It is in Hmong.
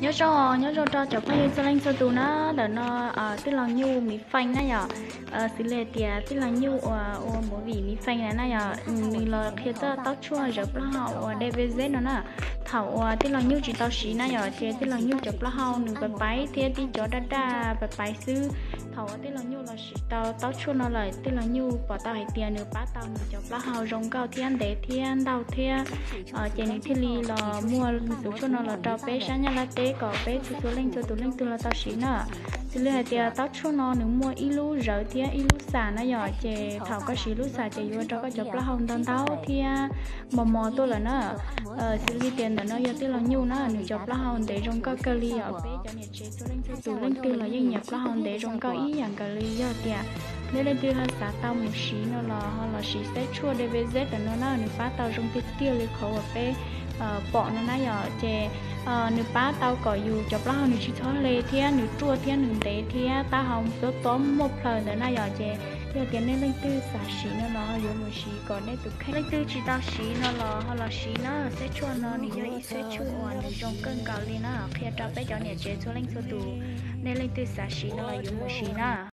Nyob zoo, nyob zoo rau cov phooj ywg txhua leej txhua tus na. Ntawm no tij laug Nyuj Mi Feej na yom. Xws li hais tias tij laug Nyuj uas ua movie Mi Feej na na yom, nws los qhia txog taub tshuaj zawv plaub hau uas D V Z no na. Thaum uas tij laug Nyuj tsis tau siv na yom, ces tij laug Nyuj cov plaub hau nws pais pais thiab tib cov daj daj pais pais xwb. Thaum uas tij laug Nyuj los siv tau taub tshuaj no lawm, tij laug Nyuj pom tau hais tias nws pab tau nws cov plaub hau zoo nkauj thiab ntev thiab ntau thiab. Ces nws thiaj li los muaj tus tshuaj no los rau peb sab Nyab Laj teb kom peb txhua txhua leej txhua tus leej twg los tau siv na. Xws li hais tias taub tshuaj no nws muaj ib lub zawv thiab ib lub xam na yom, ces thaum koj siv lub xam ces yuav ua rau koj cov plaub hau ntau ntau thiab mos mos tuaj lawm na. Xws li tias ntawm no yog tij laug Nyuj na, nws cov plaub hau ntev zoo nkauj kawg li os. Peb cov niam tsev txhua leej txhua tus leej twg los yeej nyiam plaub hau ntev zoo nkauj ib yam nkaus li. Yog tias nej leej twg ho xav tau mus siv no los ho los siv xeb tshuaj D V Z ntawm no na, nws pab tau zoo tiag tiag li qhov uas peb pom no na yom. Ces nws pab tau kom yus cov plaub hau nws tsis txhob hle thiab nws ruaj thiab nws ntev thiab taub hau tob tob muaj plhaws ntawd na yom. Ces yog tias nej leej twg xav siv no los ho yuav mus siv kom nej tus kheej. Leej twg tsis tau siv no los ho los siv na, xeb tshuaj no nws yog ib xeb tshuaj uas nws zoo kawg nkaus li na, qhia rau peb cov niam tsev txhua leej txhua tus, nej leej twg xav siv no los yuav mus siv na.